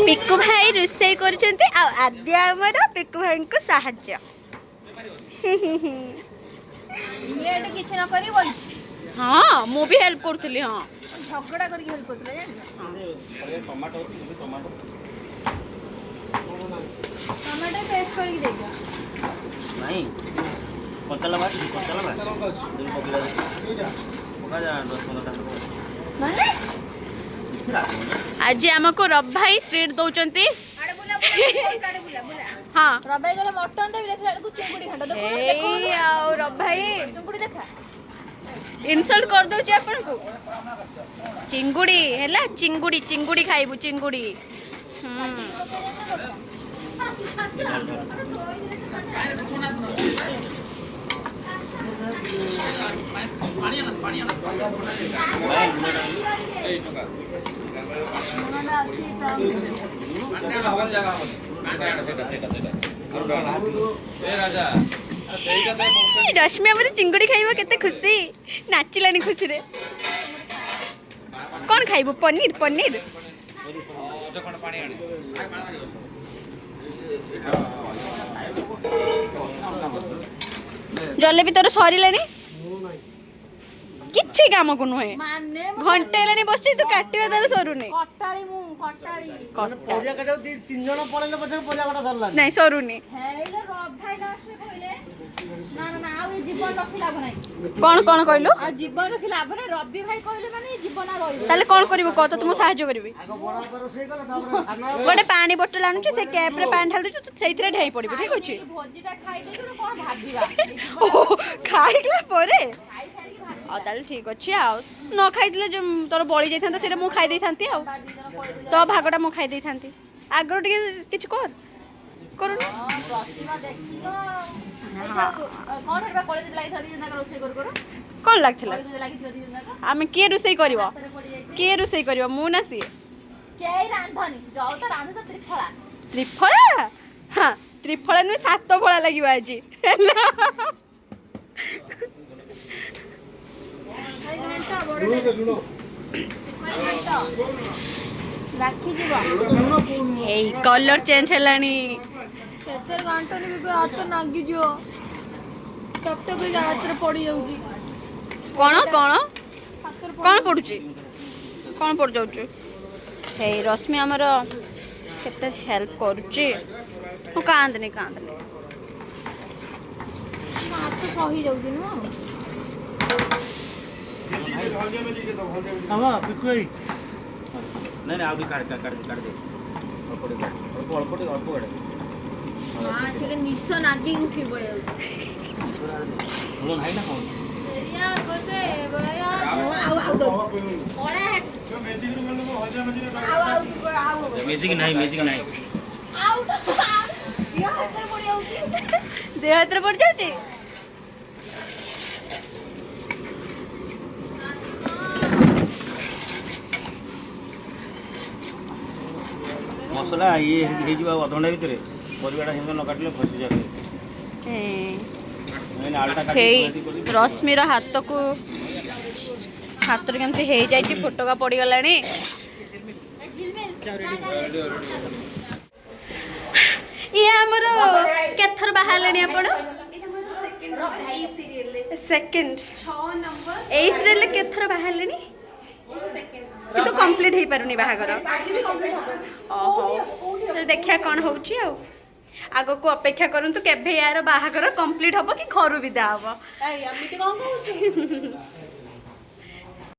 Piku ଭାଇ ରୋଷେଇ କରୁଛନ୍ତି ଆଉ ଆଦ୍ୟା ଆମର ପିକୁ ଭାଇଙ୍କୁ ସାହାଯ୍ୟ। ଇଏ ଏଠି କିଛି ନ କରି ବଇଛି। ହଁ, ମୁଁ ବି ହେଲ୍ପ କରୁଥିଲି, ହଁ। ଝଗଡ଼ା କରିକି ହେଲ୍ପ କରୁଥିଲେ, ଜାଣିଛ? Tomato, tomato. ଟମାଟୋ ପେଷ୍ଟ କରିକି ଦେଇଦିଅ। ନାଇଁ, କଞ୍ଚା ଲଙ୍କା ଅଛି? କଞ୍ଚା ଲଙ୍କା ପକେଇଲା, ପକା। 10-15ଟା। ମାନେ କିଛି ରାଗନି। ଆଜି ଆମକୁ ରବ ଭାଇ ଟ୍ରିଟ୍ ଦଉଛନ୍ତି। ଆଡ଼େ ବୁଲା, ବୁଲା, ଆଡ଼େ ବୁଲା, ବୁଲା। ହଁ। ରବାଇ ଗଲେ ମଟନ ଦେବି, ଦେଖିଲା ବେଳକୁ ଚୁଙ୍ଗୁଡି ଘାଣ୍ଟ। ଦେଖୁନୁ, ଏଇ ଦେଖୁନୁ। ଆଉ ରବ ଭାଇ ଚୁଙ୍ଗୁଡି ଦେଖା। ଇନସଲ୍ଟ କରିଦଉଛି ଆପଣଙ୍କୁ। ଚିଙ୍ଗୁଡ଼ି ହେଲା, ଚିଙ୍ଗୁଡ଼ି, ଚିଙ୍ଗୁଡ଼ି ଖାଇବୁ, ଚିଙ୍ଗୁଡ଼ି। ହୁଁ। ଭାଇ, ଲୁଣଟା ଆଣିଲୁ। ଲୁଣଟା ଅଛି ଟ୍ରଙ୍କରେ। ରଶ୍ମି ଆମର ଚିଙ୍ଗୁଡ଼ି ଖାଇବ, କେତେ ଖୁସି, ନାଚିଲାଣି ଖୁସିରେ। କ'ଣ ଖାଇବୁ? ପନିର, ପନିର। ଜଲେବି ତୋର ସରିଲାଣି? କିଛି କାମକୁ ନୁହେଁ। ମାନେ ମୁଁ ଘଣ୍ଟେ ହେଲାଣି ବସିଛି, ତୁ କାଟିବା ତାର ସରୁନି। କଟାଳି, ମୁଁ କଟାଳି। ପରିବା କାଟିବାକୁ ତିନି ଜଣ ପଳେଇଲେ ପଛରେ ପରିବା କଟା ସରିଲାନି। ନାଇଁ, ସରୁନି। ହେଇଲୋ, ରବ ଭାଇ ଲାଷ୍ଟରେ କହିଲେ, ନା ନା ନା, ଆଉ ଏ ଜୀବନ ରଖି ଲାଭ ନାହିଁ। କ'ଣ କ'ଣ କହିଲୁ? ଆଉ ଜୀବନ ରଖି ଲାଭ ନାହିଁ। ରବି ଭାଇ କହିଲେ ମାନେ ଏ ଜୀବନ ଆଉ ରହିବ। ତାହେଲେ କ'ଣ କରିବୁ କହ ତ, ମୁଁ ସାହାଯ୍ୟ କରିବି। ଆଗ ବଡ ବାପା ରୋଷେଇ କଲେ, ତାପରେ ସାନ ବାପା। ଗୋଟେ ପାଣି ବୋଟଲ ଆଣୁଛି, ସେ କ୍ୟାପ୍ରେ ପାଣି ଢାଳି ଦଉଛୁ, ତୁ ସେଇଥିରେ ଢେଇ ପଡ଼ିବୁ, ଠିକ ଅଛି? ଖାଇ ଭୋଜିଟା ଖାଇ ଦେଇକି ଗୋଟେ କ'ଣ ଭାବିବା, ଏ ଜୀବନ। ଓ, ଖାଇଲା ପରେ? ଖାଇସାରିକି ଭାବିବା। ଆଉ ତାହେଲେ ଠିକ ଅଛି। ଆଉ ନ ଖାଇଥିଲେ ଯୋଉ ତୋର ବଳି ଯାଇଥାନ୍ତା, ସେଇଟା ମୁଁ ଖାଇ ଦେଇଥାନ୍ତି। ଆଉ ବାର ଦି ଜଣ ପଳେଇ ତୋ ଭାଗଟା ମୁଁ ଖାଇ ଦେଇଥାନ୍ତି। ଆଗରୁ ଟିକେ କିଛି କର, କରୁନୁ। ହଁ, ପ୍ରତିମା ଦେଖିଲ? କଣ ହେବା, କଲେଜ ଲାଗିଥିଲା ଦି ଜଣ ଯାକ ରୋଷେଇ କରୁ କରୁ। କ'ଣ ଲାଗିଥିଲା? କଲେଜ ଲାଗିଥିଲା ଦି ଜଣ ଯାକ। ଆମେ କିଏ ରୋଷେଇ କରିବ? ହାତରେ ପଡିଯାଇଛି। କିଏ ରୋଷେଇ କରିବ, ମୁଁ ନା ସିଏ? କେହି ରାନ୍ଧନି, ଯୋଉ ତ ରାନ୍ଧୁଛ ତ୍ରିଫଳା। ତ୍ରିଫଳା? ହଁ, ତ୍ରିଫଳା ନୁହେଁ, ସାତ ଫଳା ଲାଗିବ ଆଜି, ହେଲା? ଭାଇ, ଘାଣ୍ଟ ବଡ ଘାଣ୍ଟ ରାଖିଯିବ। ଏଇ କଲର ଚେଞ୍ଜ ହେଲାଣି। ସେଥିରେ ଘାଣ୍ଟନି ବି, ହାତ ନାଗିଯିବ, ଟପ ଟପ ହେଇକି ହାତରେ ପଡିଯାଉଛି। କ'ଣ କ'ଣ? ହାତରେ। କ'ଣ ପଡୁଛି? କ'ଣ ପଡ଼ିଯାଉଛି? ହେଇ, ରଶ୍ମି ଆମର କେତେ ହେଲ୍ପ କରୁଛି। ମୁଁ କାନ୍ଦନି, କାନ୍ଦନି। ହାତ ସହି ଯାଉଛି, ନୁହଁ? ହଁ, ପିକୁ ଭାଇ। ନାଇଁ ନାଇଁ, ଆଉ ଟିକେ କାଢ଼, କାଢ଼, କାଢ଼ ଦେ। ଅଳ୍ପ ଟିକେ କାଢ଼, ଅଳ୍ପ, ଅଳ୍ପ ଟିକେ, ଅଳ୍ପ କାଢ଼। ହଁ, ସେ ନିଶ ନାଗିକି ଉଠି ପଳେଇ। ଲୁଣ ନାହିଁ ନା କ'ଣ? ଆଉ ଆଉ କଳା। ମ୍ୟାଜିକ୍ ନାହିଁ, ମ୍ୟାଜିକ୍ ନାହିଁ। ଆଉ ଦେହ ହାତରେ ପଡିଯାଉଛି। ଦେହ ହାତରେ ପଡ଼ିଯାଉଛି। ମସଲା ଇଏ ହେଇଯିବ ଆଉ ଅଧଘଣ୍ଟା ଭିତରେ। ପରିବାଟା ସେମିତି ନ କାଟିଲେ ଖସିଯାଏ। ନାଇଁ, ଆଳୁଟା କାଟି ହେଇ କରିକି। ରଶ୍ମିର ହାତକୁ, ହାତରେ କେମିତି ହେଇଯାଇଛି, ଫୋଟକା ପଡ଼ିଗଲାଣି। ଝିଲମିଲ। ଇଏ ଆମର କେଥର ବାହାରିଲେଣି ଆପଣ? ସେକେଣ୍ଡ। ଏଇ ସିରିଏଲରେ କେଥର ବାହାରିଲେଣି, କିନ୍ତୁ କମ୍ପ୍ଲିଟ୍ ହେଇପାରୁନି ବାହାଘର। ଓହୋ, ତାହେଲେ ଦେଖିବା କ'ଣ ହେଉଛି। ଆଉ ଆଗକୁ ଅପେକ୍ଷା କରନ୍ତୁ, କେବେ ୟାର ବାହାଘର କମ୍ପ୍ଲିଟ୍ ହବ କି ଘରୁ ବିଦା ହବ। ଏମିତି କଣ କହୁଛୁ?